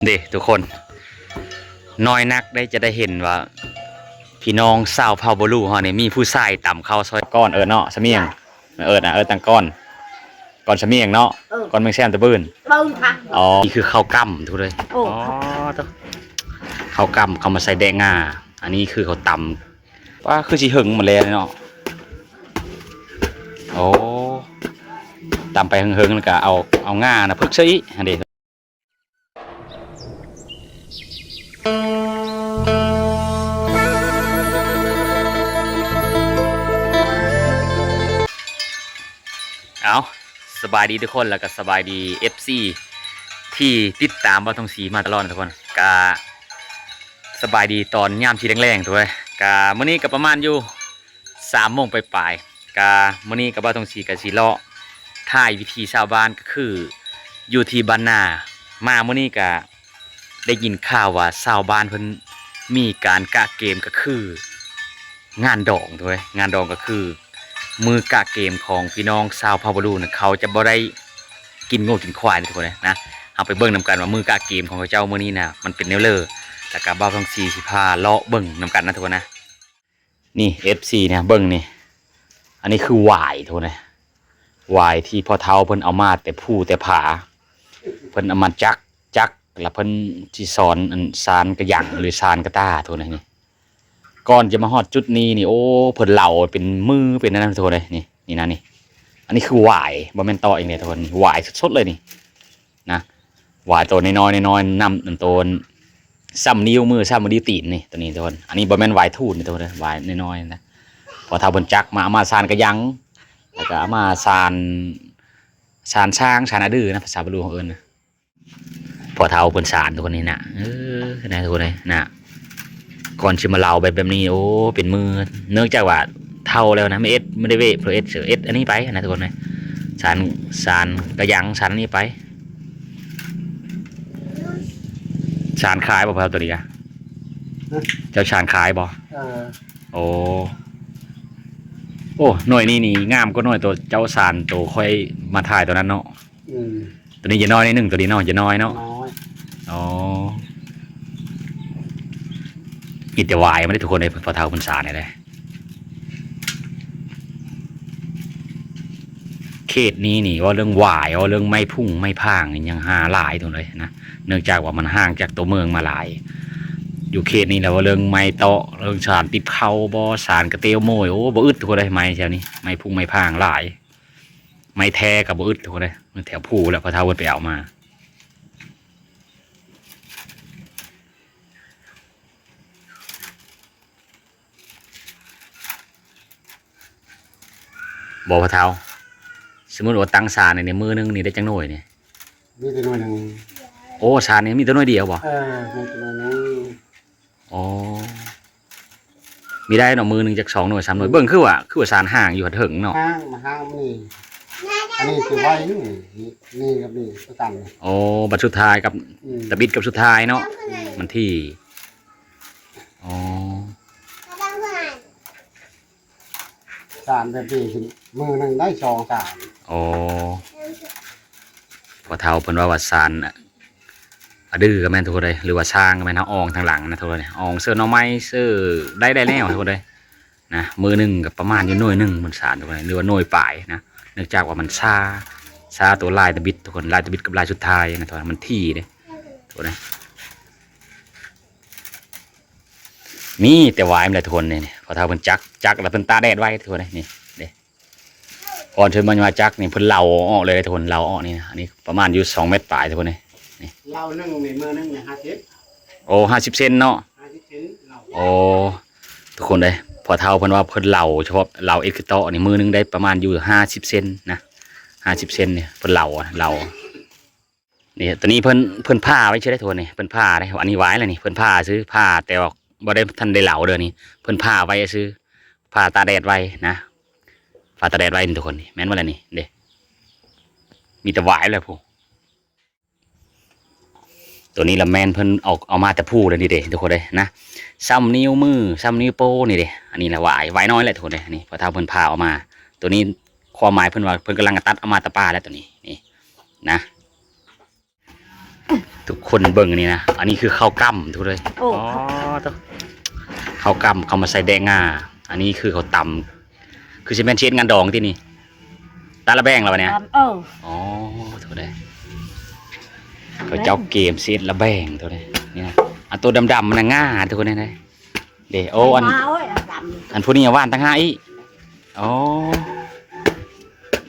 ເດ້ທຸກຄົນ ນ້ອຍນັກໄດ້ຈະໄດ້ເຫັນວ່າ ພີ່ນ້ອງຊາວເຜົ່າບະລຸເຮົານີ້ ມີຜູ້ຊາຍຕຳເຂົ້າຊອຍກ້ອນ ເອີ້ນເນາະ ສະໝຽງ ເອີ້ນນະ ເອີ້ນຕັງກ້ອນ ກ້ອນສະໝຽງເນາະ ເອີ ກ້ອນແມງແຊມຕະບືນ ເບິ່ງທາງ ອໍ ນີ້ຄືເຂົ້າກ້ຳທຸກຄົນເອີຍ ໂອ້ ອໍ ເຂົ້າກ້ຳເຂົາມາໃສ່ແດະງາ ອັນນີ້ຄືເຂົາຕຳ ວ່າຄືຊິເຫິງມາແລ້ວເນາະ ໂອ້ ຕຳໄປເຫິງໆ ແລ້ວກະເອົາ ເອົາງານະເພິກໃສ່ອີກຫັ້ນເດ້. ເອົາ ສະບາຍດີທຸກຄົນ ແລ້ວກໍສະບາຍດີເອັຟຊີທີ່ຕິດຕາມບ່າວທອງສີມາຕະຫຼອດນະທຸກຄົນ ກະສະບາຍດີຕອນຍາມທີ່ແລງໆ ທຸກຄົນ ກະມື້ນີ້ກໍປະມານຢູ່ ສາມໂມງປາຍໆ ກະມື້ນີ້ກະບ່າວທອງສີກະຊິເລາະຖ່າຍວິຖີຊາວບ້ານ ກະຄືຢູ່ທີ່ບ້ານນາ ມາມື້ນີ້ກະໄດ້ຍິນຂ່າວວ່າຊາວບ້ານເພິ່ນມີການກະເກມ ກະຄືງານດອງເດ້ ງານດອງກະຄືມື້ກະເກມຂອງພີ່ນ້ອງຊາວເຜົ່າບະລຸນະ ເຂົາຈະບໍ່ໄດ້ກິນງົວກິນຄວາຍນະທຸກຄົນເອີຍນະ ເຮົາໄປເບິ່ງນຳກັນວ່າມື້ກະເກມຂອງເຂົາເຈົ້າມື້ນີ້ນະ ມັນເປັນແນວເລີ ແລ້ວກະບ່າວທອງສີຊິພາເລາະເບິ່ງນຳກັນນະທຸກຄົນນະ. ນີ້ເອັຟຊີນະ ເບິ່ງນີ້ ອັນນີ້ຄືຫວາຍທຸກຄົນເອີຍ ຫວາຍທີ່ພໍ່ເຖົ້າເພິ່ນເອົາມາແຕ່ພູແຕ່ຜາ ເພິ່ນເອົາມາຈັກ ຈັກ ແລ້ວເພິ່ນຊິສອນອັນຊານກະຍັງ ຫຼື ຊານກະຕ່າທຸກຄົນເອີຍ ນີ້ ກ່ອນຈະມາຮອດຈຸດນີ້ນີ້ ໂອ້ ເພິ່ນເຫຼົາເປັນມືເປັນອັນນັ້ນທຸກຄົນເອີຍ ນີ້ ນີ້ນະນີ້ ອັນນີ້ຄືຫວາຍ ບໍ່ແມ່ນຕໍ່ອີກເດ້ທຸກຄົນ ຫວາຍສົດໆເລີຍນີ້. ນະ ຫວາຍໂຕນ້ອຍໆ ນ້ອຍໆ ນຳອັນໂຕສ່ຳນິ້ວມື ສ່ຳນິ້ວຕີນນີ້ ໂຕນີ້ທຸກຄົນ ອັນນີ້ບໍ່ແມ່ນຫວາຍທູນນີ້ທຸກຄົນເດີ ຫວາຍນ້ອຍໆນະ ພໍ່ເຖົ້າເພິ່ນຈັກມາ ເອົາມາຊານກະຍັງ ແລ້ວກະເອົາມາຊານ ຊານຊ້າງ ຊານອະດືນະ ພາສາບາລີເຮົາເອີ້ນນະ ພໍ່ເຖົ້າເພິ່ນຊານທຸກຄົນນີ້ນະ ເອີ ນະທຸກຄົນເອີຍນະ ກ່ອນຊິມາເລົາແບບ ແບບນີ້ ໂອ້ ເປັນມື້ ເນື່ອງຈາກວ່າເຖົ້າແລ້ວນະ ມາເອັດ ບໍ່ໄດ້ເວະ ເພິ່ນເອັດເສີ ເອັດອັນນີ້ໄປນະທຸກຄົນເອີຍ ຊານ ຊານກະຍັງ ຊານອັນນີ້ໄປ ຊານຂາຍບໍ່ ພໍ່ເຖົ້າ ໂຕນີ້ກະ ຮະ ເຈົ້າຊານຂາຍບໍ່? ເອີ ໂອ້ ໂອ້ ໜ່ວຍນີ້ນີ້ງາມກວ່າໜ່ວຍໂຕເຈົ້າຊານໂຕຂ້ອຍມາຖ່າຍໂຕນັ້ນເນາະ. ອືມ ໂຕນີ້ຈະນ້ອຍໜ້ອຍໜຶ່ງ ໂຕນີ້ເນາະ ຈະນ້ອຍເນາະ ນ້ອຍ ອໍ ມີແຕ່ຫວາຍມາເດ້ທຸກຄົນເອີຍ ພໍ່ເຖົ້າເພິ່ນສານນີ້ເດ້ ເຂດນີ້ນີ້ ເວົ້າເລື່ອງຫວາຍ ເວົ້າເລື່ອງໄມ້ພຸ້ງໄມ້ພາງ ຫຍັງຫາຫຼາຍທຸກຄົນເອີຍນະ ເນື່ອງຈາກວ່າມັນຫ່າງຈາກຕົວເມືອງມາຫຼາຍ ຢູ່ເຂດນີ້ແຫຼະ ເວົ້າເລື່ອງໄມ້ເຕາະ ເລື່ອງສານຕິບເຂົ້າບໍ ສານກະເຕວໂມຍ ໂອ້ ບໍ່ອຶດທຸກຄົນເອີຍ ໄມ້ແຖວນີ້ ໄມ້ພຸ້ງໄມ້ພາງຫຼາຍ. ໄມ້ແທ້ກໍບໍ່ອຶດທຸກຄົນເອີຍ ແຖວພູແຫຼະ ພໍ່ເຖົ້າເພິ່ນໄປເອົາມາ ບໍ່ພໍ່ເຖົ້າ ສົມມຸດວ່າຕັ້ງຊານນີ້ ມື້ໜຶ່ງນີ້ໄດ້ຈັກໜ່ວຍນີ້? ມີແຕ່ໜ່ວຍໜຶ່ງ ໂອ້ ຊານນີ້ມີແຕ່ໜ່ວຍດຽວບໍ່? ເອີ ມີແຕ່ໜ່ວຍໜຶ່ງ. ອໍ ມີໄດ້ເນາະ ມື້ໜຶ່ງຈັກສອງໜ່ວຍສາມໜ່ວຍ ເບິ່ງຄືວ່າ ຄືວ່າຊານຫ່າງຢູ່ ຫາກເຖິງເນາະ ຫ່າງ ມາຫ່າງນີ້ ອັນນີ້ຄືໄວນີ້ ນີ້ກັບນີ້ຄືກັນ ອໍ ບັດສຸດທ້າຍກັບ ອືມ ຕະບິດກັບສຸດທ້າຍເນາະ ອືມ ມັນຖີ່ ອໍ ຊານແບບນີ້ ມື້ໜຶ່ງໄດ້ສອງສາມ ອໍ ພໍ່ເຖົ້າເພິ່ນເວົ້າວ່າຊານ ອະດືກໍແມ່ນທຸກຄົນເອີຍ ຫຼືວ່າຊາງກໍແມ່ນ ເຮົາອອງທາງຫຼັງນະທຸກຄົນເອີຍ ອອງເສີໜໍ່ໄມ້ເສີໄດ້ ໄດ້ແນວທຸກຄົນເອີຍນະ ມື້ໜຶ່ງກໍປະມານຢູ່ໜ່ວຍໜຶ່ງ ມັນຊານທຸກຄົນເອີຍ ຫຼືວ່າໜ່ວຍປາຍນະ ເນື່ອງຈາກວ່າມັນຊາ ຊາຕົວລາຍຕະບິດທຸກຄົນ ລາຍຕະບິດກັບລາຍສຸດທ້າຍນະ ມັນຖີ່ເດ້ທຸກຄົນເອີຍ ມີແຕ່ຫວາຍມັນແຫຼະທຸກຄົນ ນີ້ ນີ້ ພໍ່ເຖົ້າເພິ່ນຈັກ ຈັກແລ້ວເພິ່ນຕາກແດດໄວ້ທຸກຄົນເອີຍ ນີ້ເດ້ ກ່ອນເພິ່ນມາ ມາຈັກນີ້ ເພິ່ນເຫຼົາອອກເລີຍເດ້ທຸກຄົນ ເຫຼົາອອກນີ້ນະ ອັນນີ້ປະມານຢູ່ສອງແມັດປາຍທຸກຄົນເດ້ ນີ້ ເຫຼົາໜຶ່ງນີ້ ມື້ໜຶ່ງນີ້ຫ້າສິບ ໂອ້ ຫ້າສິບເຊັນເນາະ ອືມ ຫ້າສິບເຊັນເຫຼົາ ໂອ້ ທຸກຄົນເດ້ ພໍ່ເຖົ້າເພິ່ນວ່າເພິ່ນເຫຼົາ ສະເພາະເຫຼົາເອັດຄືເຕາະນີ້ ມື້ໜຶ່ງໄດ້ປະມານຢູ່ຫ້າສິບເຊັນນະ ຫ້າສິບເຊັນນີ້ ເພິ່ນເຫຼົາ ເຫຼົາ ນີ້ ໂຕນີ້ເພິ່ນ ເພິ່ນຜ່າໄວ້ຊື່ເດ້ທຸກຄົນ ນີ້ ເພິ່ນຜ່າເດ້ ອັນນີ້ຫວາຍແລ້ວນີ້ ເພິ່ນຜ່າຊື່ ຜ່າ ແຕ່ວ່າບໍ່ໄດ້ ທັນໄດ້ເຫຼົາເດີນີ້ ເພິ່ນຜ່າໄວ້ຊື່ ຜ່າຕາກແດດໄວ້ນະ ຜ່າຕາກແດດໄວ້ນີ້ທຸກຄົນ ນີ້ ແມ່ນບໍ່ລະນີ້ ເດ້ ມີແຕ່ຫວາຍແຫຼະພຸ້ນ ໂຕນີ້ລະແມ່ນເພິ່ນເອົາ ເອົາມາແຕ່ພູເລີຍນີ້ເດ້ທຸກຄົນເດ້ນະ ສ່ຳນິ້ວມື ສ່ຳນິ້ວໂປ້ນີ້ເດ້ ອັນນີ້ລະຫວາຍ ຫວາຍນ້ອຍແຫຼະທຸກຄົນເດ້ ນີ້ ພໍ່ເຖົ້າເພິ່ນຜ່າເອົາມາ ໂຕນີ້ຄວາມໝາຍເພິ່ນວ່າ ເພິ່ນກຳລັງຕັດເອົາມາແຕ່ປ່າແລ້ວໂຕນີ້ ນີ້ນະ. ທຸກຄົນເບິ່ງອັນນີ້ນະ ອັນນີ້ຄືເຂົ້າກ້ຳທຸກຄົນເອີຍ. ໂອ້ ອໍ ເຂົ້າກ້ຳ ເຂົ້າກ້ຳ ເຂົ້າມາໃສ່ແດະງາ. ອັນນີ້ຄືເຂົາຕຳ ຄືຊິແມ່ນຊິເຮັດງາດອງຕິນີ້. ຕາລະແບ່ງລະບາດນີ້. ເອີ ອໍ ທຸກຄົນເອີຍ ເຂົາເຈົ້າກຽມຊິເຮັດລະແບ່ງທຸກຄົນເອີຍ. ນີ້ນະ ອັນໂຕດຳໆ ມັນນະງາທຸກຄົນເອີຍ. ເດ້ ໂອ້ ອັນ ອັນຜູ້ນີ້ຫວ່ານຕ່າງຫາກອີກ. ອໍ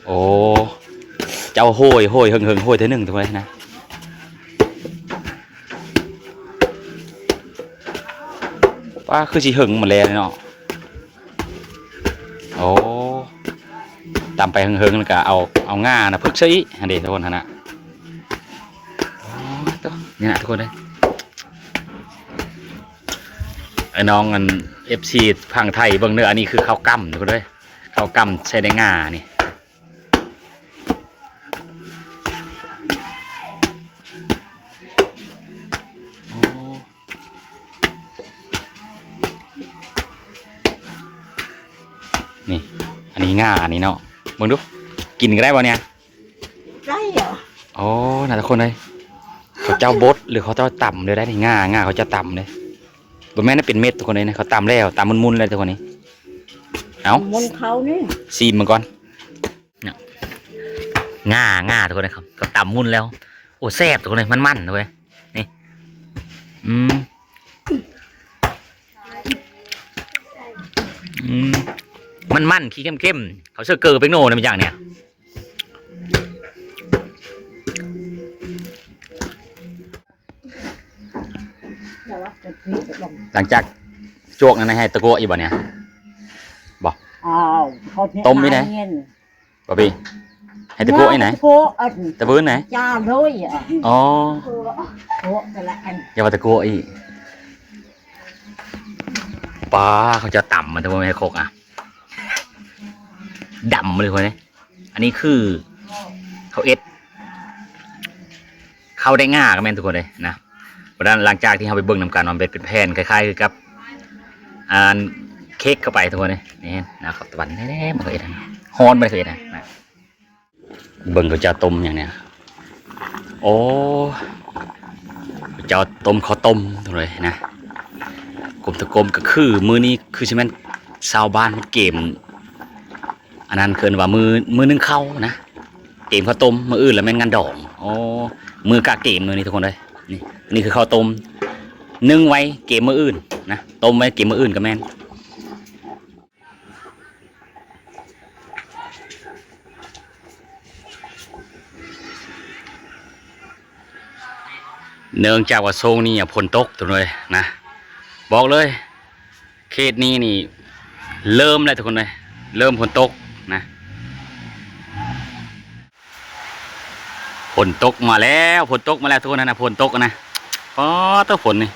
ໂອ້ ເຈົ້າໂຫຍ ໂຫຍເຫິງໆ ໂຫຍເທື່ອໜຶ່ງທຸກຄົນເອີຍນະ. ປ້າ ຄືຊິເຫິງໝົດແລ້ວເນາະ. ໂອ້ ຕຳໄປເຫິງໆ ແລ້ວກະເອົາ ເອົາງານະ ຜຶກໃສ່ອີກຫັ້ນເດ້ທຸກຄົນຫັ້ນນະ. ອໍ ໂຕ ນີ້ນະທຸກຄົນເອີຍ ໄອ້ນ້ອງອັນ ເອັຟຊີ ຝັ່ງໄທເບິ່ງເດີ ອັນນີ້ຄືເຂົ້າກ້ຳທຸກຄົນເອີຍ ເຂົ້າກ້ຳໃສ່ໃນງານີ້. ໂອ້ ນີ້ ອັນນີ້ງານີ້ເນາະ ເບິ່ງດູ ກິນກໍໄດ້ບໍ່ນີ້? ໄດ້ເຫາະ. ໂອ້ ນະທຸກຄົນເອີຍ ເຂົາເຈົ້າບົດ ຫຼືເຂົາເຈົ້າຕຳເລີຍໄດ໋ນີ້. ງາ ງາເຂົາເຈົ້າຕຳເລີຍ ບໍ່ແມ່ນເປັນເມັດທຸກຄົນເອີຍ ເຂົາຕຳແລ້ວ ຕຳໝຸ່ນໆ ແລ້ວທຸກຄົນນີ້. ເອົ້າ ໝຸ່ນເຂົ້ານີ້ ຊີມເບິ່ງກ່ອນ. ງາ ງາທຸກຄົນເອີຍ ເຂົາຕຳໝຸ່ນແລ້ວ. ໂອ້ ແຊບທຸກຄົນເອີຍ ມັນໆ ເວີຍ ນີ້. ອືມ ອືມ ມັນໆ ຂີ້ເຄັມໆ ເຂົາເຊີເກີແປ້ງໂນນະ ແມ່ນຫຍັງນີ້. ຫຼັງຈາກຈວກນັ້ນ ໃຫ້ຕະກົວອີກບໍ່ນີ້? ບໍ່ ອ້າວ ຕົ້ມອີກໄດ໋ ບໍ່ພີ່ ໃຫ້ຕະກົວອີກໄດ໋ ຕະເບີນໄດ໋. ອໍ ຢາວ່າຕະກົວອີກ. ປ້າ ເຂົາເຈົ້າຕຳມັນ ແຕ່ວ່າແມ່ນຄົກອະ ດຳເລີຍຄົນເອີຍ. ອັນນີ້ຄືເຂົາເອັດ ເຂົ້າໄດ້ງ່າກໍແມ່ນທຸກຄົນເດ້ນະ. ບັດນັ້ນຫຼັງຈາກທີ່ເຮົາໄປເບິ່ງນຳກັນວ່າມັນເປັນແຜ່ນ ຄ້າຍໆ ຄືກັບ ອັນ ເຄັກເຂົ້າໄປທຸກຄົນເດ້. ນີ້ນະ ເຂົາຕະວັນແນ່ໆ ມັນກໍເຮັດ ຮ້ອນມັນກໍເຮັດນະ. ເບິ່ງເຂົາເຈົ້າຕົ້ມຫຍັງນີ້. ໂອ້ ເຂົາເຈົ້າຕົ້ມເຂົ້າຕົ້ມທຸກຄົນເດ້ນະ. ກົມຕະກົມກໍຄືມື້ນີ້ຄືຊິແມ່ນຊາວບ້ານເພິ່ນເກມ ອັນນັ້ນເອີ້ນວ່າມື້ ມື້ໜຶ້ງເຂົ້ານະ ເກມເຂົ້າຕົ້ມ. ມື້ອື່ນລະແມ່ນງານດອງ. ໂອ້ ມື້ກະເກມມື້ນີ້ທຸກຄົນເອີຍ. ນີ້ ອັນນີ້ຄືເຂົ້າຕົ້ມ ໜຶ້ງໄວ້ເກມມື້ອື່ນນະ ຕົ້ມໄວ້ເກມມື້ອື່ນກໍແມ່ນ. ເນື່ອງຈາກວ່າຊ່ວງນີ້ຝົນຕົກທຸກຄົນເອີຍນະ ບອກເລີຍ ເຂດນີ້ນີ້ເລີ່ມແລ້ວທຸກຄົນເອີຍ ເລີ່ມຝົນຕົກນະ. ຝົນຕົກມາແລ້ວ ຝົນຕົກມາແລ້ວທຸກຄົນນະ ຝົນຕົກນະ. ປາດໂທ້ ຝົນນີ້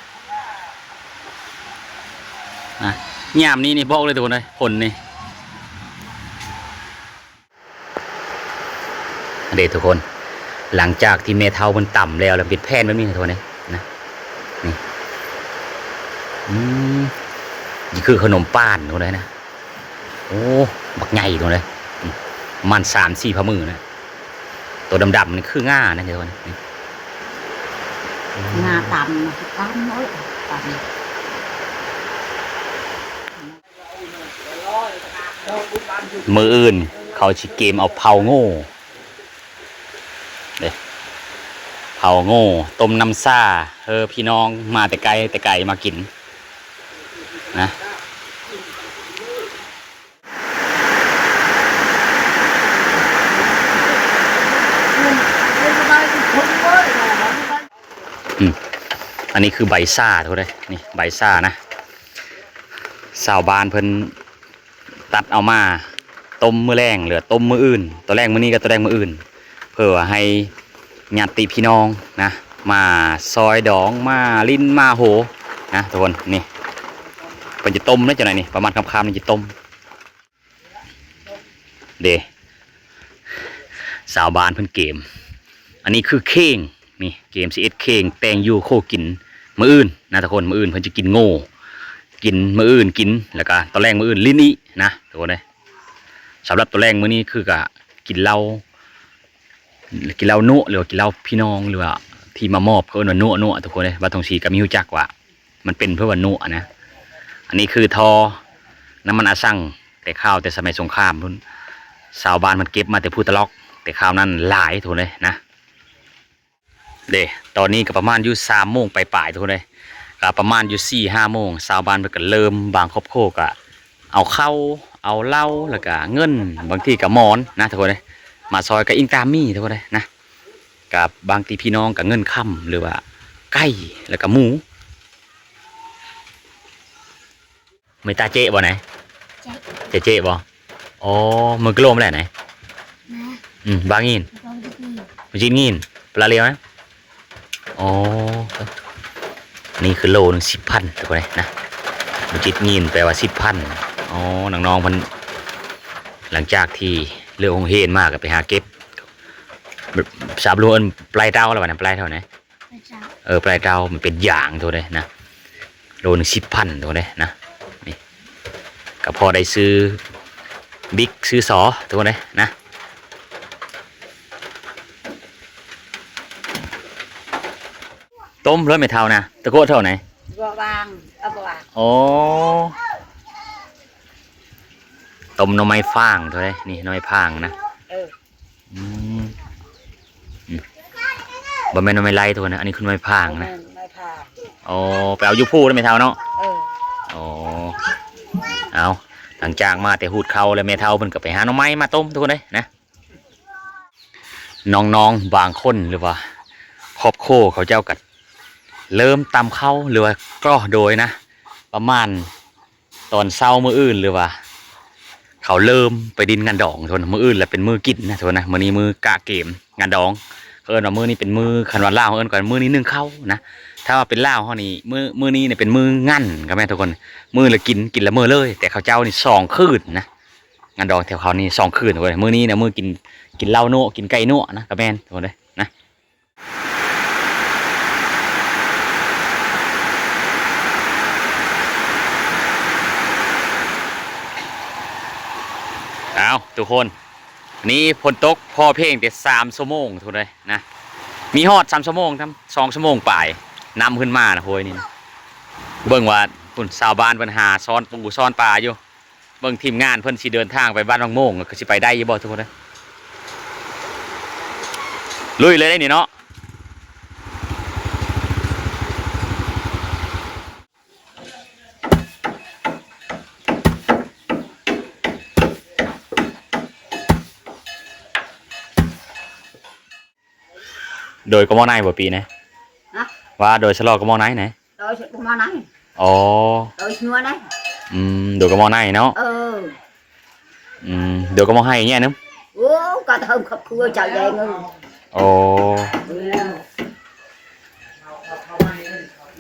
ນະ ຍາມນີ້ນີ້ບອກເລີຍທຸກຄົນເອີຍ ຝົນນີ້. ອັນເດທຸກຄົນ ຫຼັງຈາກທີ່ແມ່ເຖົ້າເພິ່ນຕຳແລ້ວ ແລ້ວເປັນແຜ່ນແບບນີ້ນະທຸກຄົນເອີຍນະ. ນີ້ ອືມ ນີ້ຄືຂະໜົມປານທຸກຄົນເອີຍນະ. ໂອ້ ບັກໃຫຍ່ທຸກຄົນເອີຍ ປະມານສາມສີ່ຝ່າມືນະ. ໂຕດຳໆ ນີ້ຄືງານະທຸກຄົນ ນີ້ ງາຕຳ ຕຳເອີຍ ຕຳ. ມື້ອື່ນເຂົາຊິເກມເອົາເຜົາໂງ່ເດ້ ເຜົາໂງ່ຕົ້ມນ້ຳຊາ ເອີ ພີ່ນ້ອງມາແຕ່ໄກແຕ່ໄກມາກິນນະ. ອືມ ອັນນີ້ຄືໃບຊາທຸກຄົນເອີຍ ນີ້ໃບຊານະ ຊາວບ້ານເພິ່ນຕັດເອົາມາຕົ້ມມື້ແລງ ຫຼືຕົ້ມມື້ອື່ນ ຕອນແລງມື້ນີ້ກັບຕອນແລງມື້ອື່ນ ເພື່ອວ່າໃຫ້ຍາດຕິພີ່ນ້ອງນະ ມາຊອຍດອງ ມາຫຼິ້ນ ມາໂຫນະທຸກຄົນ. ນີ້ເພິ່ນຈະຕົ້ມເດ້ ຈັ່ງໃດນີ້ ປະມານຄ່ຳໆ ນີ້ຈະຕົ້ມ. ເດ້ ຊາວບ້ານເພິ່ນເກມ ອັນນີ້ຄືເຄງ ນີ້ເກມສິບເອັດເຄງ ແຕ່ງຢູ່ໂຄກິນມື້ອື່ນນະທຸກຄົນ. ມື້ອື່ນເພິ່ນຈະກິນໂງ່ ກິນມື້ອື່ນກິນ ແລ້ວກະຕອນແລງມື້ອື່ນຫຼິ້ນອີກນະທຸກຄົນເອີຍ. ສຳລັບຕອນແລງມື້ນີ້ຄືກະກິນເຫຼົ້າ ກິນເຫຼົ້າໂນະ ຫຼືວ່າກິນເຫຼົ້າພີ່ນ້ອງ ຫຼືວ່າ ທີ່ມາມອບ ເຂົາເອີ້ນວ່ານົວໆ ທຸກຄົນເອີຍ. ວ່າທອງສີກໍມີຮູ້ຈັກວ່າມັນເປັນເພິ່ນວ່ານົວນະ. ອັນນີ້ຄືທໍ່ນ້ຳມັນອາຊັງ ແຕ່ຄາວແຕ່ສະໄໝສົງຄາມພຸ້ນ ຊາວບ້ານເພິ່ນເກັບມາແຕ່ພູຕະຫຼອກ ແຕ່ຄາວນັ້ນຫຼາຍ ທຸກຄົນເອີຍນະ. ເດ້ ຕອນນີ້ກໍປະມານຢູ່ສາມໂມງປາຍໆ ທຸກຄົນເອີຍ ກໍປະມານຢູ່ສີ່ຫ້າໂມງ ຊາວບ້ານເພິ່ນກໍເລີ່ມ ບາງຄອບຄົວກໍເອົາເຂົ້າ ເອົາເຫຼົ້າ ແລ້ວກໍເງິນ ບາງທີກໍໝອນນະ ທຸກຄົນເອີຍ ມາຊ່ອຍ ກໍອີງຕາມມີ ທຸກຄົນເອີຍນະ. ກັບບາງທີພີ່ນ້ອງກໍເງິນຄຳ ຫຼືວ່າໄກ່ ແລ້ວກໍໝູ. ເມຕາເຈະບໍ່ນາຍ? ເຈະ ເຈະ ເຈະບໍ່? ອໍ ມື້ກິໂລມາແລ້ວນາຍ? ນະ ອືມ ບາງງິນ ບາງຈິດງິນ ປະລາເລວນະ? ອໍ ນີ້ຄືໂລໜຶ່ງສິບພັນ ທຸກຄົນເອີຍນະ. ບາງຈິດງິນແປວ່າສິບພັນ. ອໍ ນ້ອງໆ ເພິ່ນ ຫຼັງຈາກທີ່ເລີກໂຮງຮຽນມາກໍໄປຫາເກັບ ສາບຫຼວງເອີ້ນປາຍເຕົາແລ້ວບັດນີ້ ປາຍເຕົານະ? ເອີ ປາຍເຕົາ ມັນເປັນຢາງ ທຸກຄົນເອີຍນະ ໂລໜຶ່ງສິບພັນ ທຸກຄົນເອີຍນະ. ນີ້ກໍພໍໄດ້ຊື້ບິກ ຊື້ສໍ້ ທຸກຄົນເອີຍນະ. ຕົ້ມເລີຍແມ່ເຖົ້ານະ ຕະໂກະເທົ່າໃດ? ບໍ່ວາງ ເອົາບໍ່ວາງ. ໂອ້ ຕົ້ມໜໍ່ໄມ້ຟາງ ທຸກຄົນເອີຍ ນີ້ໜໍ່ໄມ້ຟາງນະ. ເອີ ອືມ ອືມ ບໍ່ແມ່ນໜໍ່ໄມ້ໄລ່ ທຸກຄົນເອີຍນະ ອັນນີ້ຄືໜໍ່ໄມ້ຟາງນະ. ແມ່ນໜໍ່ໄມ້ຟາງ. ອໍ ໄປເອົາຢູ່ພູເດີແມ່ເຖົ້າເນາະ. ເອີ ອໍ ເອົາ ຫຼັງຈາກມາແຕ່ຫູດເຂົ້າແລ້ວ ແມ່ເຖົ້າເພິ່ນກໍໄປຫາໜໍ່ໄມ້ມາຕົ້ມ ທຸກຄົນເອີຍນະ. ນ້ອງໆ ບາງຄົນ ຫຼືວ່າຄອບຄົວເຂົາເຈົ້າກໍເລີ່ມຕຳເຂົ້າ ຫຼືວ່າກໍໂດຍນະ ປະມານ ຕອນເຊົ້າມື້ອື່ນ ຫຼືວ່າເຂົາເລີ່ມໄປດິນງານດອງ ທຸກຄົນ. ມື້ອື່ນລະເປັນມື້ກິນນະ ທຸກຄົນນະ ມື້ນີ້ມື້ກະເກມງານດອງ. ເຂົາເອີ້ນວ່າມື້ນີ້ເປັນມື້ ຄັນວ່າລາວເຮົາເອີ້ນກໍມື້ນີ້ໜຶ້ງເຂົ້ານະ. ຖ້າວ່າເປັນລາວເຮົານີ້ ມື້ ມື້ນີ້ນີ້ເປັນມື້ງັນກໍແມ່ນ ທຸກຄົນ ມື້ລະກິນ ກິນລະມື້ເລີຍ. ແຕ່ເຂົາເຈົ້ານີ້ສອງຄືນນະ ງານດອງແຖວເຂົານີ້ສອງຄືນເວີຍ. ມື້ນີ້ນະ ມື້ກິນ ກິນເຫຼົ້ານົວະ ກິນໄກ່ນົວະນະ ກໍແມ່ນ ທຸກຄົນເອີຍນະ. ອ້າວ ທຸກຄົນ ນີ້ຝົນຕົກພໍພຽງແຕ່ສາມຊົ່ວໂມງ ທຸກຄົນເອີຍນະ. ມີຮອດສາມຊົ່ວໂມງຊ້ຳ ສອງຊົ່ວໂມງປາຍ ນ້ຳຂຶ້ນມານະ ຫ້ວຍນີ້ນະ. ເບິ່ງວ່າພຸ້ນ ຊາວບ້ານເພິ່ນຫາຊ້ອນປູຊ້ອນປາຢູ່. ເບິ່ງທີມງານເພິ່ນຊິເດີນທາງໄປບ້ານວັງໂມງ ກໍຊິໄປໄດ້ຢູ່ບໍ່ ທຸກຄົນເອີຍ? ລຸຍເລີຍເດ້ນີ້ເນາະ. ໂດຍກະໝໍ້ໃນບໍ່ປີນີ້? ຮະ? ວ່າໂດຍສະຫຼໍກະໝໍ້ໃນນະ? ໂດຍກະໝໍ້ໃນ. ອໍ ໂດຍນົວໃນ. ອືມ ໂດຍກະໝໍ້ໃນເນາະ. ເອີ ອືມ ໂດຍກະໝໍ້ໄຮແຍະນຳ. ໂອ້ ກະເຖິງຄອບຄົວເຈົ້າແດງເອີຍ. ໂອ້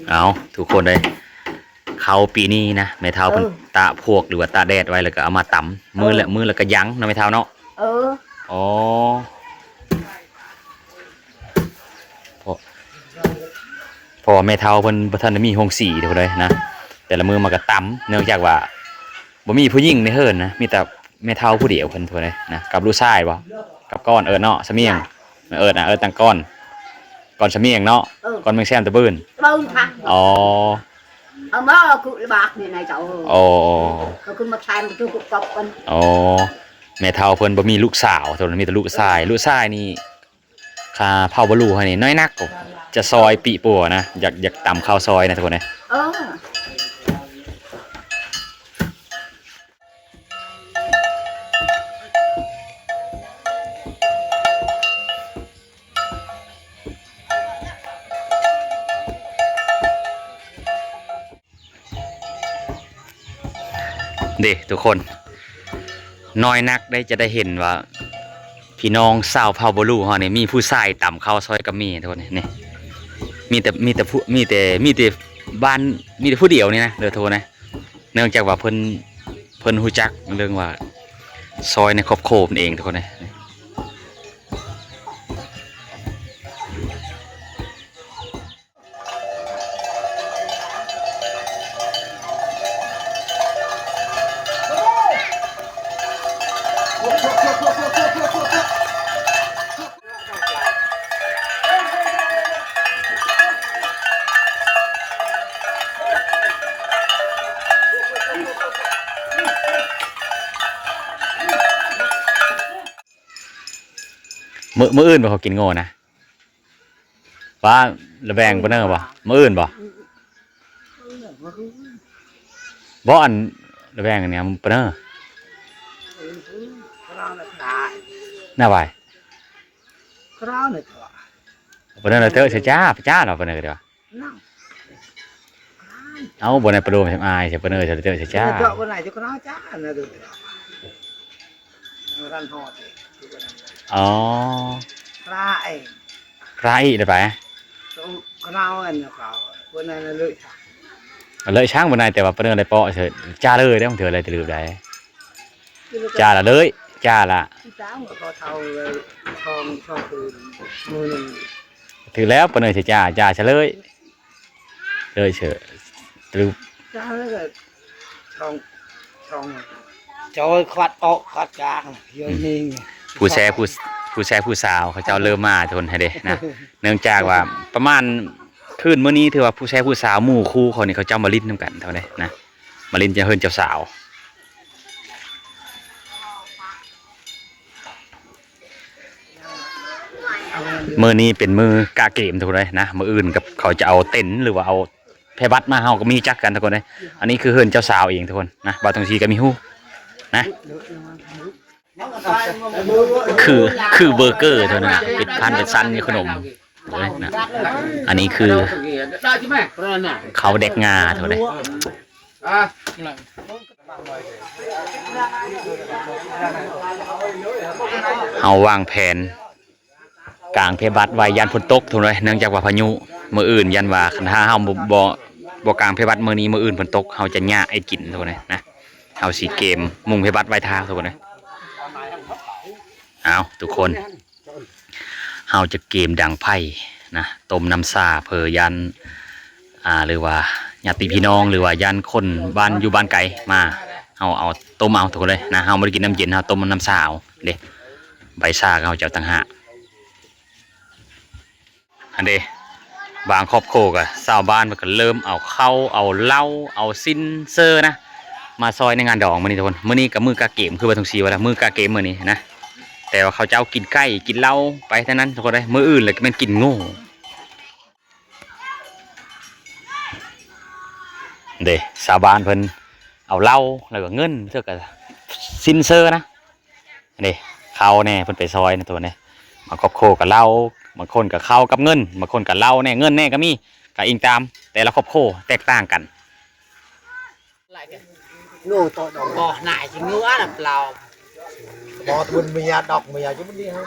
ເອົາ ທຸກຄົນເອີຍ ເຂົ້າປີນີ້ນະ ແມ່ເຖົ້າເພິ່ນ ເອີ ຕາກພວກ ຫຼືວ່າຕາກແດດໄວ້ ແລ້ວກໍເອົາມາຕຳ ມື້ລະ ເອີ ມື້ລະກະຍັງເນາະ ແມ່ເຖົ້າເນາະ. ເອີ ອໍ ເພາະ ເພາະວ່າແມ່ເຖົ້າເພິ່ນບໍ່ທັນໄດ້ມີໂຮງສີເດີ ເພິ່ນເອີຍນະ. ແຕ່ລະມື້ມາກໍຕຳ ເນື່ອງຈາກວ່າບໍ່ມີຜູ້ຍິງໃນເຮືອນນະ ມີແຕ່ແມ່ເຖົ້າຜູ້ດຽວເພິ່ນ ເພິ່ນເອີຍນະ ກັບລູກຊາຍບໍ ກັບກ້ອນ ເອີ້ນເນາະ ສະໝຽງ ເອີ້ນນະ ເອີ້ນຕັ້ງກ້ອນ ກ້ອນສະໝຽງເນາະ. ເອີ ກ້ອນແມງແຊມຕະບືນ ເບິ່ງທາງ. ອໍ ເອົາມາຄືລະບາກນີ້ນາຍເຈົ້າ. ອໍ ກໍຄືມາແຊມຢູ່ກັບກັນ. ອໍ ແມ່ເຖົ້າເພິ່ນບໍ່ມີລູກສາວ ເທົ່ານັ້ນ ມີແຕ່ລູກຊາຍ. ລູກຊາຍນີ້ ຂ້າເຜົ່າບາລູເຮົານີ້ ນ້ອຍນັກກໍຈະຊອຍປີປົວນະ ຢາກ ຢາກຕຳເຂົ້າຊອຍນະ ທຸກຄົນເອີຍ. ເອີ ເດ້ທຸກຄົນ ນ້ອຍນັກໄດ້ຈະໄດ້ເຫັນວ່າ ພີ່ນ້ອງຊາວເຜົ່າບາລູເຮົານີ້ ມີຜູ້ຊາຍຕຳເຂົ້າຊອຍກັບໝີ່ ທຸກຄົນ. ນີ້ ມີແຕ່ ມີແຕ່ຜູ້ ມີແຕ່ ມີແຕ່ບ້ານ ມີແຕ່ຜູ້ດຽວນີ້ນະ ເດີ ທຸກຄົນນະ. ເນື່ອງຈາກວ່າເພິ່ນ ເພິ່ນຮູ້ຈັກເລື່ອງວ່າ ຊອຍໃນຄອບຄົວເພິ່ນເອງ ທຸກຄົນເອີຍ. ມື້ ມື້ອື່ນບໍ່ເຂົາກິນໂງ່ນະ? ວ່າລະແບ່ງປາເນີບໍ່? ມື້ອື່ນບໍ່? ບໍ່ ອັນລະແບ່ງອັນນີ້ປາເນີ ໜ້າວາຍ ປາເນີລະເຕີໃສ່ຈ້າ ປາຈ້າເນາະ ປາເນີກໍໄດ້ວ່າ ເອົ້າ ບໍ່ໄດ້ປາໂດມ ອາຍ ໃສ່ປາເນີ ໃສ່ເຕີ ໃສ່ຈ້າ ອໍ ປາອີກ ປາອີກໄດ້ໄປ ເລີຍຊ່າງບໍ່ໄດ້ ແຕ່ວ່າປາເນີໄດ້ເປາະເສີ ຈ້າເລີຍເດ້ ບາງເທື່ອໄດ້ຕະລຶບໄດ້ ຈ້າລະເລີຍ ຈ້າລະ ຖືກແລ້ວ ປາເນີຊິຈ້າ ຈ້າຊະເລີຍ ເລີຍເສີ ຕະລຶບ ຈ້າເລີຍ ຊ່ອງ ຊ່ອງ ຈອຍຄວັດອອກຄວັດກາງ ເຍ ອືມ ນີ້ ຜູ້ແຊ ຜູ້ ຜູ້ແຊຜູ້ສາວເຂົາເຈົ້າເລີ່ມມາ ທຸກຄົນ ໃຫ້ເດ້ນະ ເນື່ອງຈາກວ່າປະມານຄືນມື້ນີ້ ຖືວ່າຜູ້ແຊຜູ້ສາວໝູ່ຄູ່ເຂົານີ້ ເຂົາເຈົ້າມາຫຼິ້ນນຳກັນເທົ່າໃດນະ ມາຫຼິ້ນຢູ່ເຮືອນເຈົ້າສາວ ມື້ນີ້ເປັນມື້ກະເກມ ທຸກຄົນເອີຍນະ ມື້ອື່ນກັບເຂົາຈະເອົາເຕັນ ຫຼືວ່າເອົາແພບັດມາ ເຮົາກໍມີຈັກກັນ ທຸກຄົນເອີຍ ອັນນີ້ຄືເຮືອນເຈົ້າສາວເອງ ທຸກຄົນນະ ບ່າວທອງຊີກໍມີຮູ້ນະ ຄື ຄືເບີເກີເທົ່ານັ້ນນະ ເປັນພັນເປັນຊັ້ນຢູ່ຂະໜົມ ເອີຍນະ ອັນນີ້ຄືເຂົ້າແດກງາ ທຸກຄົນເອີຍ ເຮົາວາງແຜນກາງແພບັດໄວ້ຢ້ານຝົນຕົກ ທຸກຄົນເອີຍ ເນື່ອງຈາກວ່າພາຍຸ ມື້ອື່ນຢ້ານວ່າຄັນຖ້າເຮົາບໍ່ ບໍ່ ບໍ່ກາງແພບັດມື້ນີ້ ມື້ອື່ນຝົນຕົກ ເຮົາຈະຍາກໄອ້ກິນ ທຸກຄົນເອີຍນະ ເຮົາຊິເກມມຸງແພບັດໄວ້ຖ້າ ທຸກຄົນເອີຍ ເອົາ ທຸກຄົນ ເຮົາຈະເກມດັງໄຟນະ ຕົ້ມນ້ຳຊາ ເພື່ອຢ້ານ ອ່າ ຫຼືວ່າຍາດຕິພີ່ນ້ອງ ຫຼືວ່າຢ້ານຄົນບ້ານຢູ່ບ້ານໄກມາ ເຮົາເອົາຕົ້ມເອົາ ທຸກຄົນເອີຍນະ ເຮົາບໍ່ໄດ້ກິນນ້ຳເຢັນ ເຮົາຕົ້ມນ້ຳຊາເອົາເດ້ ໃບຊາກໍເຮົາຈະເອົາຕ່າງຫາກ ອັນເດ້ ບາງຄອບຄົວກໍຊາວບ້ານເພິ່ນກໍເລີ່ມເອົາເຂົ້າ ເອົາເຫຼົ້າ ເອົາສິ້ນເຊີນະ ມາຊ່ອຍໃນງານດອງມື້ນີ້ ທຸກຄົນ ມື້ນີ້ກໍມື້ກະເກມ ຄືວ່າທຸງຊີວ່າລະ ມື້ກະເກມມື້ນີ້ນະ ແຕ່ວ່າເຂົາເຈົ້າກິນໄກ່ກິນເຫຼົ້າໄປເທົ່ານັ້ນ ທຸກຄົນເອີຍ ມື້ອື່ນລະກໍແມ່ນກິນໂງ່ ເດ້ ຊາວບ້ານເພິ່ນເອົາເຫຼົ້າ ແລ້ວກໍເງິນ ເທື່ອກໍສິ້ນເຊີນະ ເດ້ ເຂົ້າແດ່ ເພິ່ນໄປຊ່ອຍນະ ທຸກຄົນເອີຍ ບາງຄອບຄົວກໍເຫຼົ້າ ບາງຄົນກໍເຂົ້າກັບເງິນ ບາງຄົນກໍເຫຼົ້າແດ່ ເງິນແດ່ກໍມີ ກໍອີງຕາມແຕ່ລະຄອບຄົວແຕກຕ່າງກັນ. ໂງ່ໂຕດອກ ບໍ່ໜ້າຊິງົວລະເປົ່າ ບໍ່ຕຸນເມຍດອກ ເມຍຢູ່ມັນດີເຮົາ